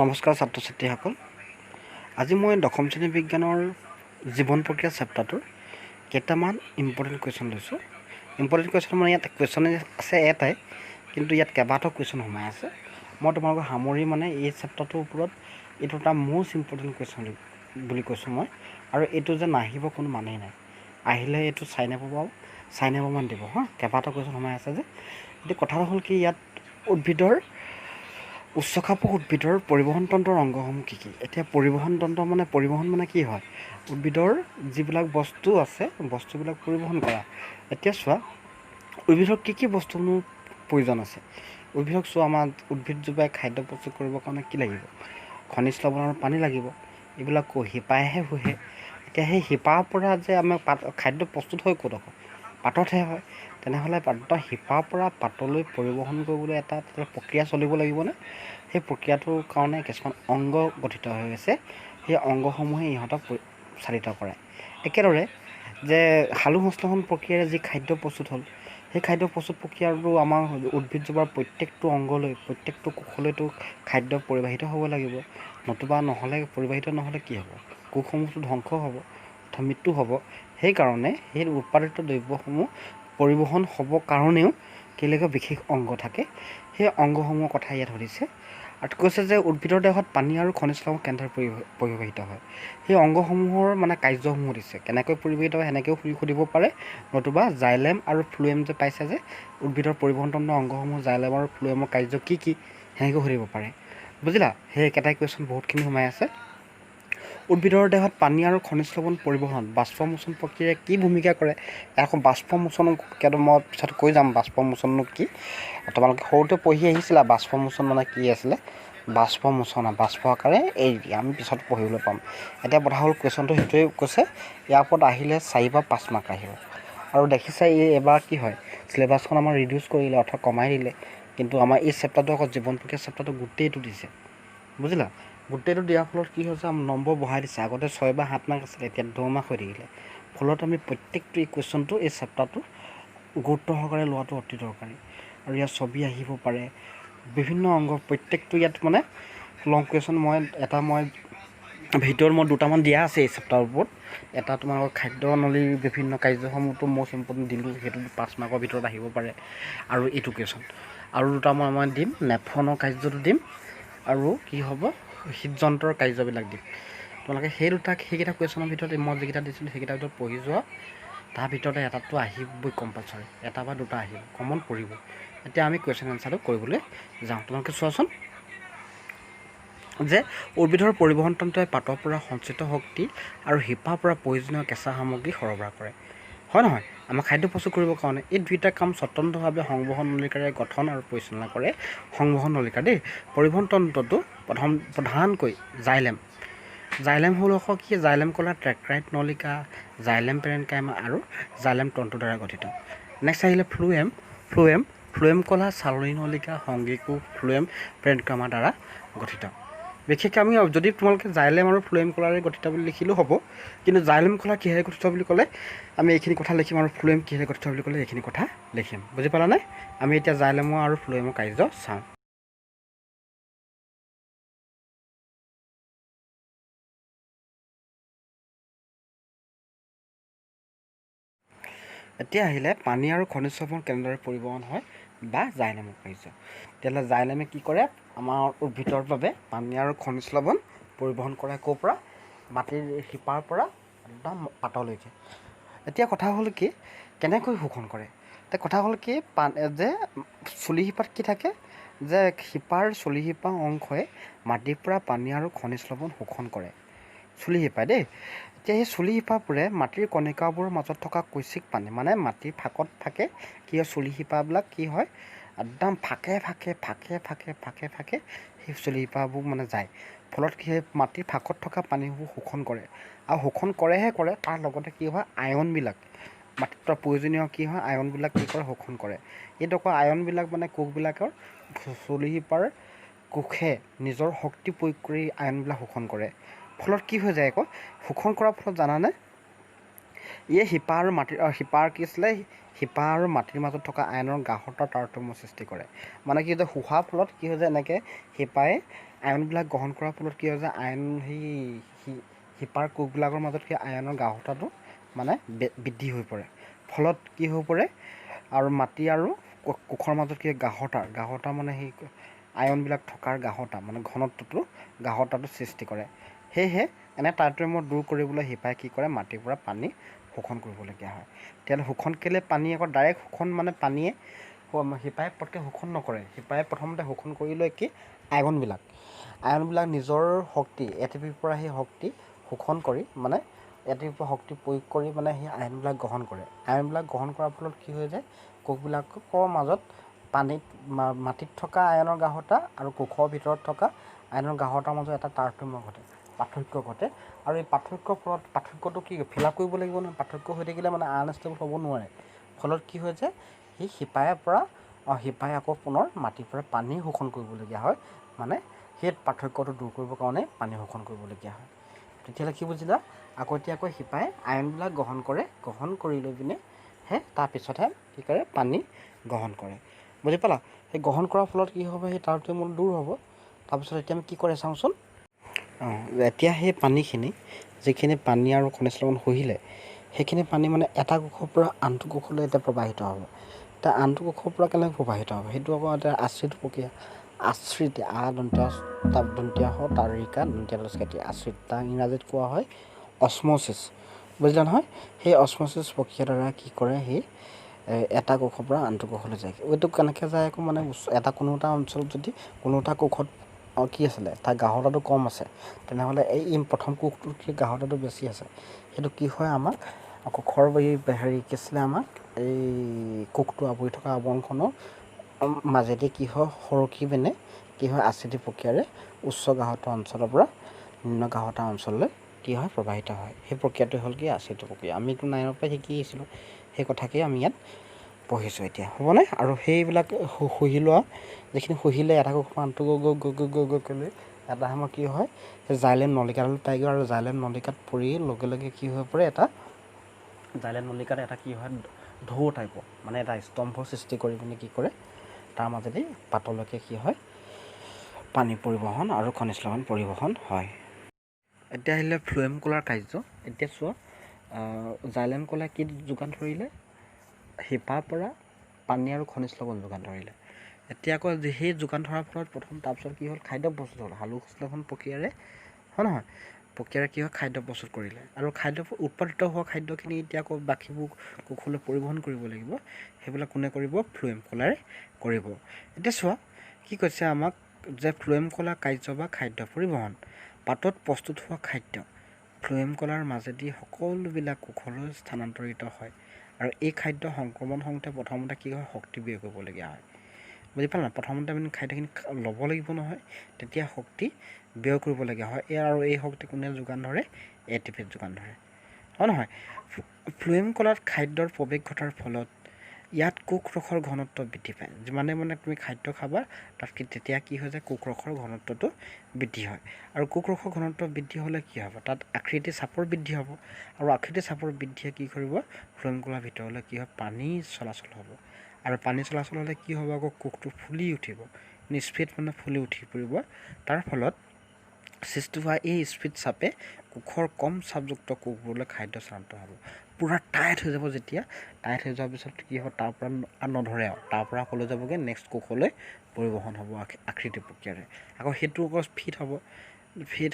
নমস্কাৰ ছাত্ৰ ছাত্ৰীসকল, আজি মই দশম শ্ৰেণী বিজ্ঞানৰ জীৱন প্ৰক্ৰিয়া চেপ্টাৰটোৰ কেইটামান ইম্পৰ্টেণ্ট কুৱেশ্যন লৈছোঁ। ইম্পৰ্টেণ্ট কুৱেশ্যন মানে ইয়াত কুৱেশ্যন আছে এটাই, কিন্তু ইয়াত কেইবাটাও কুৱেশ্যন সোমাই আছে। মই তোমালোকক সামৰি মানে এই চেপ্টাৰটোৰ ওপৰত এইটো এটা মষ্ট ইম্পৰ্টেণ্ট কুৱেশ্যন বুলি কৈছোঁ মই। আৰু এইটো যে নাহিব কোনো মানেই নাই, আহিলে এইটো চাই নাপাব, চাই নাপাবমান দিব। হা, কেইবাটাও কুৱেশ্যন সোমাই আছে যে। এতিয়া কথাটো হ'ল কি, ইয়াত উদ্ভিদৰ উচ্চখাপক উদ্ভিদৰ পৰিবহণ তন্ত্ৰৰ অংগসমূহ কি কি? এতিয়া পৰিবহণ তন্ত্ৰ মানে পৰিবহণ মানে কি হয়? উদ্ভিদৰ যিবিলাক বস্তু আছে, বস্তুবিলাক পৰিবহণ কৰা। এতিয়া চোৱা, উদ্ভিদক কি কি বস্তুনো প্ৰয়োজন আছে? উদ্ভিদক চোৱা, আমাৰ উদ্ভিদজোপাই খাদ্য প্ৰস্তুত কৰিবৰ কাৰণে কি লাগিব? খনিজ লৱণ আৰু পানী লাগিব। এইবিলাক শিপাইহে শুহে। এতিয়া সেই শিপাৰ পৰা যে আমাৰ পাত খাদ্য প্ৰস্তুত হয় ক'ত? আকৌ পাততহে হয়। তেনেহ'লে পাত শিপাৰ পৰা পাতলৈ পৰিবহণ কৰিবলৈ এটা প্ৰক্ৰিয়া চলিব লাগিবনে? সেই প্ৰক্ৰিয়াটোৰ কাৰণে কিছুমান অংগ গঠিত হৈ আছে। সেই অংগসমূহে ইহঁতক চালিত কৰে। একেদৰে যে সালোক সংশ্লেষণ প্ৰক্ৰিয়াৰে যি খাদ্য প্ৰস্তুত হ'ল, সেই খাদ্য প্ৰস্তুত প্ৰক্ৰিয়াটো আমাৰ উদ্ভিদজোপাৰ প্ৰত্যেকটো অংগলৈ, প্ৰত্যেকটো কোষলৈতো খাদ্য পৰিবাহিত হ'ব লাগিব। নতুবা নহ'লে, পৰিবাহিত নহ'লে কি হ'ব? কোষসমূহতো ধ্বংস হ'ব, অৰ্থাৎ মৃত্যু হ'ব। সেইকাৰণে সেই উৎপাদিত দ্ৰব্যসমূহ পৰিবহণ হ'ব কাৰণেও কি লাগিব? বিশেষ অংগ থাকে। সেই অংগসমূহৰ কথা ইয়াত সুধিছে। আৰু কৈছে যে উদ্ভিদৰ দেহত পানী আৰু খনিজ লৱণ কেনেদৰে পৰিবাহিত হয়, সেই অংগসমূহৰ মানে কাৰ্যসমূহ দিছে, কেনেকৈ পৰিবাহিত হয় সেনেকৈও সুধিব পাৰে। নতুবা জাইলেম আৰু ফ্লুৱেম যে পাইছে, যে উদ্ভিদৰ পৰিবহণ তন্ত্ৰৰ অংগসমূহ জাইলেম আৰু ফ্লুৱেমৰ কাৰ্য কি কি, সেনেকৈও সুধিব পাৰে। বুজিলা? সেই একেটাই কুৱেশ্যন বহুতখিনি সোমাই আছে। উদ্ভিদৰ দেহত পানী আৰু খনিজ লৱণ পৰিবহণ বাষ্পমোচন প্ৰক্ৰিয়াই কি ভূমিকা কৰে? আকৌ বাষ্পমোচন মই পিছত কৈ যাম, বাষ্পমোচননো কি। তোমালোকে সৰুতে পঢ়ি আহিছিলা বাষ্পমোচন মানে কি আছিলে। বাষ্পমোচন, বাষ্প আকাৰে এৰি দিয়ে, আমি পিছত পঢ়িবলৈ পাম। এতিয়া কথা হ'ল কুৱেশ্যনটো সেইটোৱে কৈছে, ইয়াৰ ওপৰত আহিলে 4 বা 5 মাৰ্ক আহিব। আৰু দেখিছা এই এবাৰ কি হয়, চিলেবাছখন আমাৰ ৰিডিউচ কৰিলে, অৰ্থাৎ কমাই দিলে, কিন্তু আমাৰ এই চেপ্টাৰটো আকৌ জীৱন প্ৰক্ৰিয়া চেপ্টাৰটো গোটেইটো দিছে। বুজিলা? গোটেইটো দিয়াৰ ফলত কি হৈছে, আমাৰ নম্বৰ বঢ়াই দিছে। আগতে 6 বা 7 মাৰ্ক আছিলে, এতিয়া 10 মাৰ্ক হৈ থাকিলে। ফলত আমি প্ৰত্যেকটো এই কুৱেশ্যনটো, এই চেপ্টাৰটো গুৰুত্ব সহকাৰে লোৱাটো অতি দৰকাৰী। আৰু ইয়াত ছবি আহিব পাৰে, বিভিন্ন অংগ প্ৰত্যেকটো ইয়াত মানে লং কুৱেশ্যন। মই এটা মই ভিডিঅ'ত মই দুটামান দিয়া আছে এই চেপ্টাৰৰ ওপৰত। এটা তোমালোকৰ খাদ্য নলীৰ বিভিন্ন কাৰ্যসমূহতো মষ্ট ইম্পৰ্টেণ্ট দিলোঁ, সেইটো 5 মাৰ্কৰ ভিতৰত আহিব পাৰে। আৰু এইটো কুৱেশ্যন আৰু দুটা মই দিম, নেফ্ৰনৰ কাৰ্যটো দিম, আৰু কি হ'ব, হৃদযন্ত্ৰৰ কাৰ্যবিলাক দিম। তোমালোকে সেই দুটা, সেইকেইটা কুৱেশ্যনৰ ভিতৰত মই যিকেইটা দিছিলোঁ সেইকেইটাৰ ভিতৰত পঢ়ি যোৱা। তাৰ ভিতৰতে এটাতো আহিবই কম্পালচৰি, এটা বা দুটা আহিব, কমন পৰিব। এতিয়া আমি কুৱেশ্যন এনচাৰটো কৰিবলৈ যাওঁ। তোমালোকে চোৱাচোন যে উদ্ভিদৰ পৰিবহণ তন্ত্ৰই পাতৰ পৰা সঞ্চিত শক্তি আৰু শিপাৰ পৰা প্ৰয়োজনীয় কেঁচা সামগ্ৰী সৰবৰাহ কৰে, হয় নহয়? আমাৰ খাদ্য প্ৰস্তুত কৰিবৰ কাৰণে এই দুইটা কাম স্বতন্ত্ৰভাৱে সংবহন নলিকাৰে গঠন আৰু পৰিচালনা কৰে। সংবহন নলিকা দেই। পৰিবহণ তন্ত্ৰটো প্ৰধানকৈ জাইলেম, জাইলেম হ'ল আকৌ কি? জাইলেম কলা ট্ৰেক্ৰাইট নলিকা, জাইলেম পেৰেনকাইমা আৰু জাইলেম তন্তুৰ দ্বাৰা গঠিত। নেক্সট আহিলে ফ্লুৱেম। ফ্লুৱেম কলা চালনী নলিকা, সংগীকোষ, ফ্লুৱেম পেৰেনকাইমাৰ দ্বাৰা গঠিত। বিশেষকৈ আমি যদি তোমালোকে জাইলেম আৰু ফ্লুৱেম কলাৰে গঠিত বুলি লিখিলেও হ'ব, কিন্তু জাইলেম কলা কিহেৰে গঠিত বুলি ক'লে আমি এইখিনি কথা লিখিম, আৰু ফ্লুৱেম কিহেৰে গঠিত বুলি ক'লে এইখিনি কথা লিখিম। বুজি পালানে? আমি এতিয়া জাইলেমৰ আৰু ফ্লুৱেমৰ কাৰ্য চাওঁ। এতিয়া আহিলে পানী আৰু খনিজ লৱণ কেনেদৰে পৰিবহণ হয় বা জাইলেমৰ কাৰ্য। তেতিয়াহ'লে জাইলেমে কি কৰে? আমাৰ উদ্ভিদৰ বাবে পানী আৰু খনিজ লৱণ পৰিবহণ কৰে। ক'ৰ পৰা? মাটিৰ শিপাৰ পৰা একদম পাতলৈকে। এতিয়া কথা হ'ল কি, কেনেকৈ শোষণ কৰে? এতিয়া কথা হ'ল কি, যে চুলি শিপাত কি থাকে, যে শিপাৰ চুলি শিপা অংশই মাটিৰ পৰা পানী আৰু খনিজ লৱণ শোষণ কৰে, চুলি শিপাই দেই। এতিয়া সেই চুলি শিপাবোৰে মাটিৰ কণিকাবোৰৰ মাজত থকা কৈশিক পানী, মানে মাটিৰ ফাকত থাকে কি হয়, চুলি শিপাবিলাক কি হয়, একদম ফাকে ফাকে ফাকে ফাকে ফাকে ফাকে সেই চুলি শিপাবোৰ মানে যায়। ফলত কি হয়, মাটিৰ ফাকত থকা পানীবোৰ শোষণ কৰে। আৰু শোষণ কৰেহে কৰে, তাৰ লগতে কি হয়, আয়নবিলাক মাটিত প্ৰয়োজনীয় কি হয়, আয়নবিলাক কি কৰে, শোষণ কৰে। এই টকা আয়নবিলাক মানে কোষবিলাকৰ চুলি শিপাৰ কোষে নিজৰ শক্তি প্ৰয়োগ কৰি আয়নবিলাক শোষণ কৰে। ফলত কি হৈ যায় আকৌ, শোষণ কৰাৰ ফলত জানানে, ইয়ে শিপা আৰু মাটিৰ শিপাৰ কি আছিলে, শিপা আৰু মাটিৰ মাজত থকা আয়নৰ গাঢ়তাৰ তাৰতম্য সৃষ্টি কৰে। মানে কি হৈছে, শোহাৰ ফলত কি হৈছে, এনেকৈ শিপাই আয়নবিলাক গ্ৰহণ কৰাৰ ফলত কি হৈছে, আয়ন সেই শিপাৰ কোষবিলাকৰ মাজত সেই আয়নৰ গাঢ়তাটো মানে বৃদ্ধি হৈ পৰে। ফলত কি হৈ পৰে, আৰু মাটি আৰু কোষৰ মাজত কি গাঢ়তা মানে সেই আয়নবিলাক থকাৰ গাঢ়তা মানে ঘনত্বটো গাঢ়তাটো সৃষ্টি কৰে। সেয়েহে এনে তাৰতম্য দূৰ কৰিবলৈ শিপাই কি কৰে, মাটিৰ পৰা পানী শোষণ কৰিবলগীয়া হয়। তেতিয়াহ'লে শোষণ কেলৈ পানী আকৌ ডাইৰেক্ট শোষণ মানে পানীয়ে শিপাই পটকৈ শোষণ নকৰে। শিপাই প্ৰথমতে শোষণ কৰি লয় কি, আয়নবিলাক নিজৰ শক্তি এ টি পিৰ পৰা সেই শক্তি শোষণ কৰি মানে এ টি পিৰ পৰা শক্তি প্ৰয়োগ কৰি মানে সেই আয়নবিলাক গ্ৰহণ কৰে। আয়নবিলাক গ্ৰহণ কৰাৰ ফলত কি হৈ যায়, কোষবিলাকৰ মাজত পানীত মাটিত থকা আয়নৰ গাঢ়তা আৰু কোষৰ ভিতৰত থকা আয়নৰ গাঢ়তাৰ মাজত এটা তাৰতম্য ঘটে, পাৰ্থক্য ঘটে। আৰু এই পাৰ্থক্যৰ ফলত পাৰ্থক্যটো কি ফিল আপ কৰিব লাগিব নহয়, পাৰ্থক্য হৈ থাকিলে মানে আনষ্টেবল হ'ব নোৱাৰে। ফলত কি হৈ যায়, সেই শিপাইৰ পৰা শিপাই আকৌ পুনৰ মাটিৰ পৰা পানী শোষণ কৰিবলগীয়া হয়। মানে সেই পাৰ্থক্যটো দূৰ কৰিবৰ কাৰণে পানী শোষণ কৰিবলগীয়া হয়। তেতিয়াহ'লে কি বুজিলা, আগতীয়াকৈ শিপাই আয়নবিলাক গ্ৰহণ কৰে, গ্ৰহণ কৰি লৈ পিনেহে তাৰপিছতহে কি কৰে, পানী গ্ৰহণ কৰে। বুজি পালা? সেই গ্ৰহণ কৰাৰ ফলত কি হ'ব, সেই তাৰতম্য দূৰ হ'ব। তাৰপিছত এতিয়া আমি কি কৰে চাওঁচোন। এতিয়া সেই পানীখিনি, যিখিনি পানী আৰু খনিজ লৱণ শুহিলে, সেইখিনি পানী মানে এটা কোষৰ পৰা আনটো কোষলৈ এতিয়া প্ৰবাহিত হ'ব। এতিয়া আনটো কোষৰ পৰা কেনেকৈ প্ৰবাহিত হ'ব, সেইটো আকৌ এটা আশ্ৰিত প্ৰক্ৰিয়া। আশ্ৰিত আ দন্তীয়া দন্তীয়া হ তাৰিকা দন্তীয়া দস্কাটি আশ্ৰিত, তাক ইংৰাজীত কোৱা হয় অসম'চিছ। বুজিলা নহয়? সেই অসম'চিছ প্ৰক্ৰিয়াৰ দ্বাৰা কি কৰে, সেই এটা কোষৰ পৰা আনটো কোষলৈ যায়। এইটো কেনেকৈ যায় আকৌ, মানে এটা কোনো এটা অঞ্চলত যদি কোনো এটা কোষত কি আছিলে তাৰ গাঢ়তাটো কম আছে, তেনেহ'লে এই প্ৰথম কোষটোত কি গাঢ়তাটো বেছি আছে, সেইটো কি হয়, আমাক কোষৰ এই হেৰি কি আছিলে, আমাক এই কোষটো আৱৰি থকা আৱৰণখনৰ মাজেদি কি হয়, সৰকি পিনে কি হয়, আশ্ৰিত প্ৰক্ৰিয়াৰে উচ্চ গাঢ়তা অঞ্চলৰ পৰা নিম্ন গাঢ়তা অঞ্চললৈ কি হয়, প্ৰবাহিত হয়। সেই প্ৰক্ৰিয়াটো হ'ল কি, আশ্ৰিত প্ৰক্ৰিয়া। আমিতো নাইনৰ পৰা শিকি আহিছিলোঁ, সেই কথাকেই আমি ইয়াত পঢ়িছোঁ এতিয়া, হ'বনে? আৰু সেইবিলাক শুহি লোৱা যিখিনি শুহিলে এটা কোষৰ পৰা আনটো গৈ গৈ গৈ গৈ গৈ গৈ গৈ এটা সময়ত কি হয়, সেই জাইলেম নলিকাডাল পাইগৈ। আৰু জাইলেম নলিকাত পৰি লগে লগে কি হৈ পৰে, এটা জাইলেম নলিকাত এটা কি হয়, ঢৌ টাইপৰ মানে এটা স্তম্ভ সৃষ্টি কৰি পিনে কি কৰে, তাৰ মাজেদি পাতলৈকে কি হয়, পানী পৰিবহণ আৰু খনিজ লৱণ পৰিবহণ হয়। এতিয়া আহিলে ফ্ল'ৱেম কলাৰ কাৰ্য। এতিয়া চোৱা, জাইলেম কলাই কি যোগান ধৰিলে, শিপাৰ পৰা পানী আৰু খনিজ লৱণ যোগান ধৰিলে। এতিয়া আকৌ সেই যোগান ধৰাৰ ফলত প্ৰথম তাৰপিছত কি হ'ল, খাদ্য প্ৰস্তুত হ'ল সালোক সংশ্লেষণ প্ৰক্ৰিয়াৰে, হয় নহয়? প্ৰক্ৰিয়াৰে কি হয়, খাদ্য প্ৰস্তুত কৰিলে। আৰু খাদ্য উৎপাদিত হোৱা খাদ্যখিনি এতিয়া আকৌ বাকীবোৰ কোষলৈ পৰিবহণ কৰিব লাগিব। সেইবিলাক কোনে কৰিব, ফ্ল'ৱেম কলাৰে কৰিব। এতিয়া চোৱা কি কৈছে আমাক, যে ফ্ল'ৱেম কলা কাৰ্য বা খাদ্য পৰিবহণ, পাতত প্ৰস্তুত হোৱা খাদ্য ফ্ল'ৱেম কলাৰ মাজেদি সকলোবিলাক কোষলৈ স্থানান্তৰিত হয়। আৰু এই খাদ্য সংক্ৰমণ হওঁতে প্ৰথমতে কি হয়, শক্তি ব্যয় কৰিবলগীয়া হয়। বুজি পালা? প্ৰথমতে আমি খাদ্যখিনি ল'ব লাগিব নহয়, তেতিয়া শক্তি ব্যয় কৰিবলগীয়া হয়। এই আৰু এই শক্তি কোনে যোগান ধৰে, এ টি পিত যোগান ধৰে, হয় নহয়? ফ্ল'ৱেম কলাত খাদ্যৰ প্ৰৱেশ ঘটাৰ ফলত ইয়াত কোষৰসৰ ঘনত্ব বৃদ্ধি পায়। যিমানে মানে তুমি খাদ্য খাবা, তাত কি তেতিয়া কি হৈ যায়, কোষৰসৰ ঘনত্বটো বৃদ্ধি হয়। আৰু কোষৰসৰ ঘনত্ব বৃদ্ধি হ'লে কি হ'ব, তাত আকৃতি চাপৰ বৃদ্ধি হ'ব। আৰু আকৃতি চাপৰ বৃদ্ধিয়ে কি কৰিব, ফ্ল'ৱেম কলাৰ ভিতৰলৈ কি হয়, পানী চলাচল হ'ব। আৰু পানী চলাচল হ'লে কি হ'ব, আকৌ কোষটো ফুলি উঠিব, স্পীড মানে ফুলি উঠি পৰিব। তাৰ ফলত সৃষ্টি হোৱা এই স্পীড চাপে কোষৰ কম চাপযুক্ত কোষবোৰলৈ খাদ্য স্থানান্তৰ হ'ব। পূৰা টাইট হৈ যাব। যেতিয়া টাইট হৈ যোৱাৰ পিছত কি হ'ব, তাৰ পৰা নধৰে আৰু তাৰ পৰা ক'লৈ যাবগৈ, নেক্সট কোষলৈ পৰিবহণ হ'ব আকৃতি প্ৰক্ৰিয়াৰে। আকৌ সেইটো আকৌ ফিট হ'ব, ফিট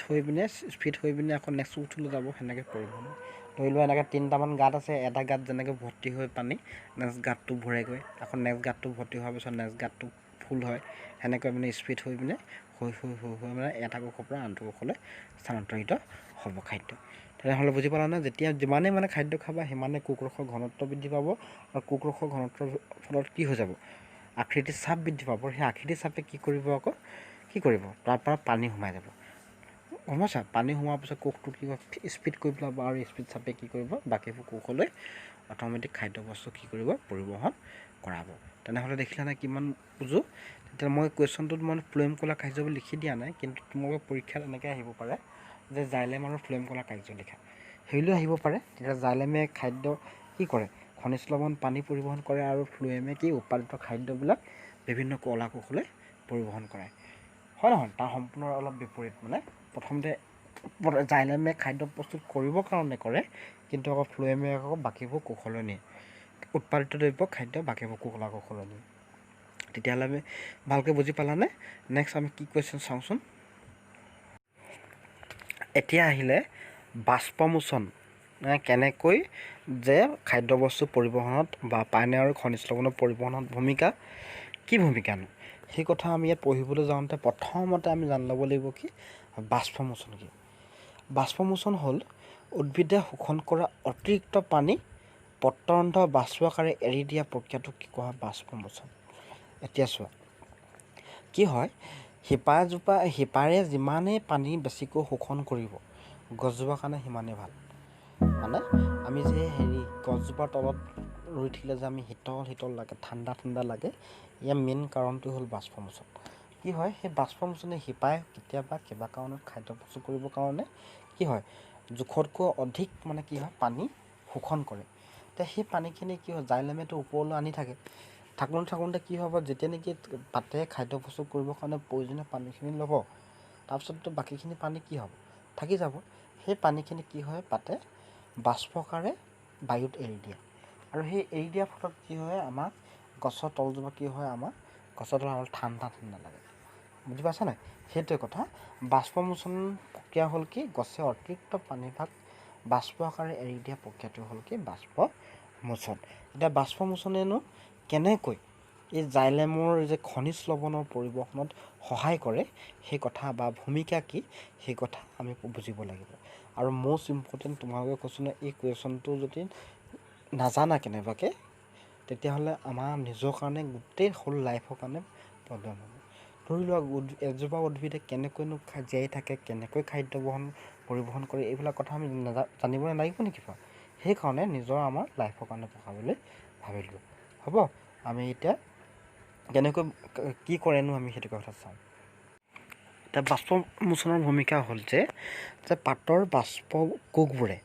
হৈ পিনে আকৌ নেক্সট কোষটোলৈ যাব, সেনেকৈ পৰিবহণ। ধৰি লোৱা এনেকৈ তিনিটামান গাঁত আছে, এটা গাঁত যেনেকৈ ভৰ্তি হৈ পানী নেক্সট গাঁতটো ভৰেগৈ, আকৌ নেক্সট গাঁতটো ভৰ্তি হোৱাৰ পিছত নেক্সট গাঁতটো ফুল হয়, সেনেকৈ মানে স্পীড হৈ পিনে হৈ হৈ হৈ হৈ মানে এটা কোষৰ পৰা আনটো কোষলৈ স্থানান্তৰিত হ'ব খাদ্য। তেনেহ'লে বুজি পালা নে, যেতিয়া যিমানেই মানে খাদ্য খাবা সিমানে কোষৰসৰ ঘনত্ব বৃদ্ধি পাব। আৰু কোষৰসৰ ঘনত্বৰ ফলত কি হৈ যাব, আকৃতি চাপ বৃদ্ধি পাব। সেই আকৃতি চাপে কি কৰিব, আকৌ কি কৰিব, তাৰ পৰা পানী সোমাই যাব। গম পাইছা? পানী সোমোৱাৰ পিছত কোষটো কি স্পীড কৰি পেলাব, আৰু স্পীড চাপে কি কৰিব, বাকীবোৰ কোষলৈ অট'মেটিক খাদ্যবস্তু কি কৰিব, পৰিবহণ কৰাব। তেনেহ'লে দেখিলা নাই কিমান বুজো। তেতিয়া মই কুৱেশ্যনটোত মই ফ্ল'ৱেম কলা কাৰ্য বুলি লিখি দিয়া নাই, কিন্তু তোমালোকৰ পৰীক্ষাত এনেকৈ আহিব পাৰে যে জাইলেম আৰু ফ্ল'ৱেম কলা কাৰ্য লিখা। সেইবুলিও আহিব পাৰে। তেতিয়া জাইলেমে খাদ্য কি কৰে, খনিজ লৱণ পানী পৰিবহণ কৰে আৰু ফ্ল'ৱেমে কি উৎপাদিত খাদ্যবিলাক বিভিন্ন কলা কোষলৈ পৰিবহণ কৰে, হয় নহয়? তাৰ সম্পূৰ্ণ অলপ বিপৰীত, মানে প্ৰথমতে জাইলেমে খাদ্য প্ৰস্তুত কৰিবৰ কাৰণে কৰে, কিন্তু আকৌ ফ্ল'ৱেমে আকৌ বাকীবোৰ কোষলৈ নিয়ে, উৎপাদিত দ্ৰব্য খাদ্য বাকীবোৰ কলা কোষলৈ নিয়ে। তেতিয়াহ'লে আমি ভালকৈ বুজি পালানে? নেক্সট আমি কি কুৱেশ্যন চাওঁচোন। এতিয়া আহিলে বাষ্পমোচন, মানে কেনেকৈ যে খাদ্যবস্তু পৰিবহণত বা পানী আৰু খনিজ লৱণৰ পৰিবহণত ভূমিকা কি ভূমিকানো, সেই কথা আমি ইয়াত পঢ়িবলৈ যাওঁতে প্ৰথমতে আমি জানি ল'ব লাগিব কি বাষ্পমোচন কি। বাষ্পমোচন হ'ল উদ্ভিদে শোষণ কৰা অতিৰিক্ত পানী পত্ৰৰন্ধ্ৰ বাষ্প আকাৰে এৰি দিয়া প্ৰক্ৰিয়াটোক কি কোৱা হয়, বাষ্পমোচন। এতিয়া চোৱা কি হয়, শিপাৰে যিমানেই পানী বেছিকৈ শোষণ কৰিব গছজোপাৰ কাৰণে সিমানেই ভাল। মানে আমি যে হেৰি গছজোপাৰ তলত ৰুই থাকিলে যে আমি শীতল শীতল লাগে, ঠাণ্ডা ঠাণ্ডা লাগে, ইয়াৰ মেইন কাৰণটো হ'ল বাষ্পমোচন। কি হয়, সেই বাষ্পমোচনে শিপাই কেতিয়াবা কিবা কাৰণত খাদ্য প্ৰস্তুত কৰিবৰ কাৰণে কি হয়, জোখতকৈ অধিক মানে কি হয় পানী শোষণ কৰে। এতিয়া সেই পানীখিনি কি হয়, জাইলেমেটো ওপৰলৈ আনি থাকে, থাকোঁতে থাকোঁতে কি হ'ব, যেতিয়া নেকি পাতে খাদ্য প্ৰস্তুত কৰিবৰ কাৰণে প্ৰয়োজনীয় পানীখিনি ল'ব, তাৰপিছততো বাকীখিনি পানী কি হ'ব, থাকি যাব। সেই পানীখিনি কি হয়, পাতে বাষ্পকাৰে বায়ুত এৰি দিয়ে, আৰু সেই এৰি দিয়াৰ ফলত কি হয়, আমাক গছৰ তলজোপা কি হয়, আমাৰ গছৰ তলত অলপ ঠাণ্ডা ঠাণ্ডা লাগে, বুজি পাইছা নাই? সেইটোৱে কথা। বাষ্পমোচন প্ৰক্ৰিয়া হ'ল কি, গছে অতিৰিক্ত পানীভাগ বাষ্প আকাৰে এৰি দিয়া প্ৰক্ৰিয়াটো হ'ল কি বাষ্পমোচন। এতিয়া বাষ্পমোচনেনো কেনেকৈ এই জাইলেমৰ যে খনিজ লৱণৰ পৰিবহণত সহায় কৰে সেই কথা বা ভূমিকা কি, সেই কথা আমি বুজিব লাগিব। আৰু মষ্ট ইম্পৰ্টেণ্ট তোমালোকে কৈছোঁ নহয়, এই কুৱেশ্যনটো যদি নাজানা কেনেবাকৈ তেতিয়াহ'লে আমাৰ নিজৰ কাৰণে গোটেই হোল লাইফৰ কাৰণে প্ৰব্লেম হ'ব। ধৰি লোৱা এজোপা উদ্ভিদে কেনেকৈনো জীয়াই থাকে, কেনেকৈ খাদ্য বহন পৰিবহণ কৰে, এইবিলাক কথা আমি জানিব নালাগিব নেকি বাৰু? সেইকাৰণে নিজৰ আমাৰ লাইফৰ কাৰণে পঢ়াবলৈ ভাবিলোঁ। হ'ব, আমি এতিয়া কেনেকৈ কি কৰেনো আমি সেইটো কথা চাওঁ। এতিয়া বাষ্পমোচনৰ ভূমিকা হ'ল যে পাতৰ বাষ্প কোষবোৰে,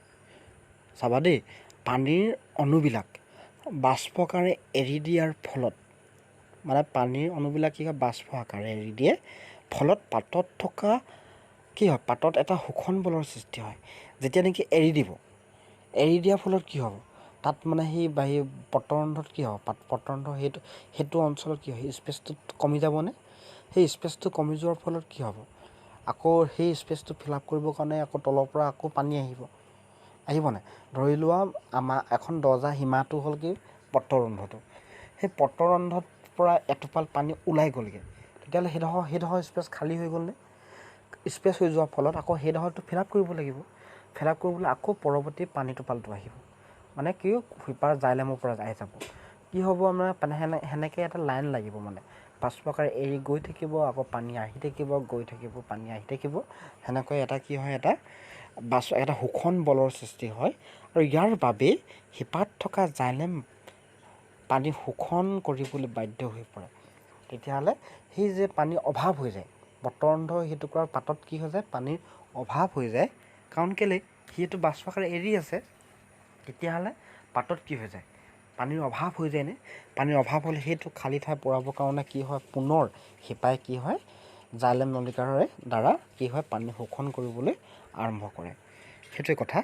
চাবা দেই, পানীৰ অণুবিলাক বাষ্পকাৰে এৰি দিয়াৰ ফলত, মানে পানীৰ অণুবিলাক কি হয়, বাষ্প আকাৰে এৰি দিয়ে, ফলত পাতত থকা কি হয়, পাতত এটা শোষণ বলৰ সৃষ্টি হয়। যেতিয়া নেকি এৰি দিব, এৰি দিয়াৰ ফলত কি হ'ব, তাত মানে সেই বাহিৰ পত্ৰৰন্ধ্ৰত কি হ'ব, পত্ৰৰন্ধ্ৰ সেইটো অঞ্চলত কি হয়, স্পেচটো কমি যাবনে? সেই স্পেচটো কমি যোৱাৰ ফলত কি হ'ব, আকৌ সেই স্পেচটো ফিল আপ কৰিবৰ কাৰণে আকৌ তলৰ পৰা আকৌ পানী আহিব, আহিবনে? ধৰি লোৱা আমাৰ এখন দৰ্জা সীমাটো হ'ল কি পত্ৰৰন্ধ্ৰটো, সেই পত্ৰৰন্ধ্ৰত পৰা এটোপাল পানী ওলাই গ'লগৈ, তেতিয়াহ'লে সেইডোখৰ স্পেচ খালী হৈ গ'লনে? স্পেচ হৈ যোৱাৰ ফলত আকৌ সেইডোখৰটো ফিল আপ কৰিব লাগিব, ফিল আপ কৰিবলৈ আকৌ পৰৱৰ্তী পানী টোপালটো আহিব, মানে কি শিপাৰ জাইলেমৰ পৰা আহি যাব। কি হ'ব, আমাৰ মানে সেনেকৈ এটা লাইন লাগিব, মানে বাষ্পকাৰে এৰি গৈ থাকিব, আকৌ পানী আহি থাকিব, গৈ থাকিব, পানী আহি থাকিব, সেনেকৈ এটা কি হয়, এটা এটা শোষণ বলৰ সৃষ্টি হয়। আৰু ইয়াৰ বাবেই শিপাত থকা জাইলেম পানী শোষণ কৰিবলৈ বাধ্য হৈ পৰে। তেতিয়াহ'লে সেই যে পানীৰ অভাৱ হৈ যায়, পত্ৰৰন্ধ্ৰ সেইটুকুৰাৰ পাতত কি হৈ যায়, পানীৰ অভাৱ হৈ যায়, কাৰণ কেলৈ সিটো বাষ্পকাৰে এৰি আছে। তেতিয়াহ'লে পাতত কি হৈ যায়, পানীৰ অভাৱ হৈ যায়নে? পানীৰ অভাৱ হ'লে সেইটো খালী ঠাই পূৰাবৰ কাৰণে কি হয়, পুনৰ শিপাই কি হয়, জাইলেম নলিকাৰে দ্বাৰা কি হয়, পানী শোষণ কৰিবলৈ আৰম্ভ কৰে। সেইটোৱে কথা,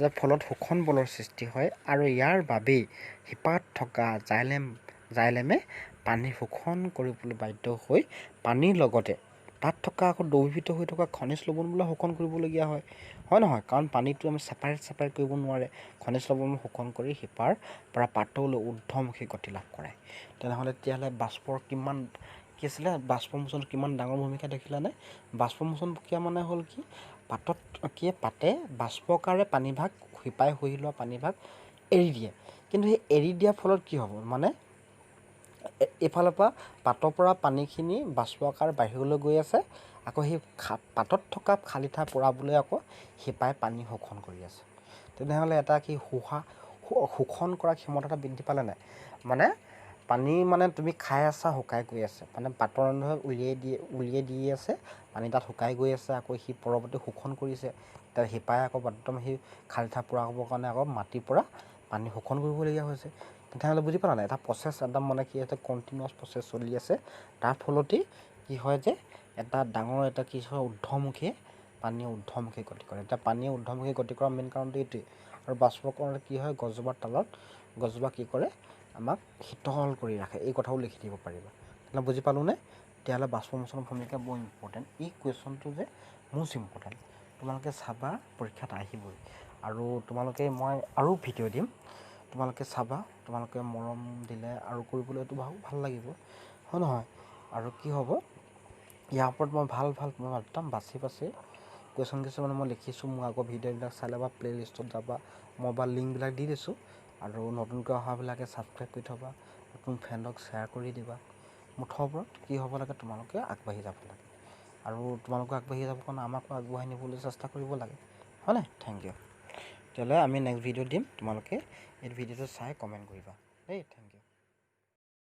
যাৰ ফলত শোষণ বলৰ সৃষ্টি হয়। আৰু ইয়াৰ বাবেই শিপাত থকা জাইলেমে পানী শোষণ কৰিবলৈ বাধ্য হৈ পানীৰ লগতে তাত থকা আকৌ দ্ৰৱীভূত হৈ থকা খনিজ লৱণবিলাক শোষণ কৰিবলগীয়া হয়, হয় নহয়? কাৰণ পানীটো আমি ছেপাৰেট ছেপাৰেট কৰিব নোৱাৰে, খনিজ লৱণবোৰ শোষণ কৰি শিপাৰ পৰা পাতলৈ ঊৰ্ধ্বমুখী গতি লাভ কৰে। তেনেহ'লে তেতিয়াহ'লে বাষ্পৰ কিমান কি আছিলে, বাষ্পমোচন কিমান ডাঙৰ ভূমিকা দেখিলানে? বাষ্পমোচন প্ৰক্ৰিয়া মানে হ'ল কি, পাতত কি পাতে বাষ্পকাৰে পানীভাগ শিপাই শুহি লোৱা পানীভাগ এৰি দিয়ে, কিন্তু সেই এৰি দিয়াৰ ফলত কি হ'ব, মানে এইফালৰ পৰা পাতৰ পৰা পানীখিনি বাষ্প আকাৰে বাহিৰলৈ গৈ আছে, আকৌ সেই পাতত থকা খালী ঠাই পূৰাবলৈ আকৌ শিপাই পানী শোষণ কৰি আছে। তেনেহ'লে এটা কি শোষণ কৰা ক্ষমতা এটা বৃদ্ধি পালে নাই? মানে পানী মানে তুমি খাই আছা, শুকাই গৈ আছে, মানে পাতৰ ৰন্ধ্ৰই উলিয়াই দি আছে, পানী তাত শুকাই গৈ আছে, আকৌ সি পৰৱৰ্তী শোষণ কৰিছে। তাৰ শিপাই আকৌ একদম সেই খালী ঠাই পূৰাবৰ কাৰণে আকৌ মাটিৰ পৰা পানী শোষণ কৰিবলগীয়া হৈছে। তেতিয়াহ'লে বুজি পালা নাই, এটা প্ৰচেছ একদম মানে কি এটা কণ্টিনিউৱাছ প্ৰচেছ চলি আছে। তাৰ ফলতেই কি হয় যে এটা ডাঙৰ এটা কি হয় ঊৰ্ধমুখী পানীয়ে ঊৰ্ধমুখী গতি কৰে। এতিয়া পানীয়ে ঊৰ্ধমুখী গতি কৰাৰ মেইন কাৰণটো এইটোৱেই। আৰু বাষ্পকৰণত কি হয়, গছজোপাৰ তলত গছজোপা কি কৰে, আমাক শীতল কৰি ৰাখে। এই কথাও লিখি দিব পাৰিবা। তেতিয়াহ'লে বুজি পালোঁনে? তেতিয়াহ'লে বাষ্পমোচনৰ ভূমিকা বৰ ইম্পৰ্টেণ্ট। এই কুৱেশ্যনটো যে মষ্ট ইম্পৰ্টেণ্ট, তোমালোকে চাবা, পৰীক্ষাত আহিবই। আৰু তোমালোকে মই আৰু ভিডিঅ' দিম, তোমালোকে চাবা, তোমালোকে মৰম দিলে আৰু কৰিবলৈতো ভাল লাগিব, হয় নহয়? আৰু কি হ'ব, ইয়াৰ ওপৰত মই ভাল ভাল মই একদম বাছি বাছি কুৱেশ্যন কিছুমান মই লিখিছোঁ। মোৰ আগৰ ভিডিঅ'বিলাক চালে বা প্লে' লিষ্টত যাবা, মই বা লিংকবিলাক দি দিছোঁ। আৰু নতুনকৈ অহাবিলাকে ছাবস্ক্ৰাইব কৰি থ'বা, নতুন ফ্ৰেণ্ডক শ্বেয়াৰ কৰি দিবা। মুঠৰ ওপৰত কি হ'ব লাগে, তোমালোকে আগবাঢ়ি যাব লাগে। আৰু তোমালোকে আগবাঢ়ি যাবৰ কাৰণে আমাকো আগবঢ়াই নিবলৈ চেষ্টা কৰিব লাগে, হয়নে? Thank you. তেতিয়াহ'লে আমি নেক্সট ভিডিঅ' দিম, তোমালোকে এই ভিডিঅ'টো চাই কমেণ্ট কৰিবা দেই। Thank you.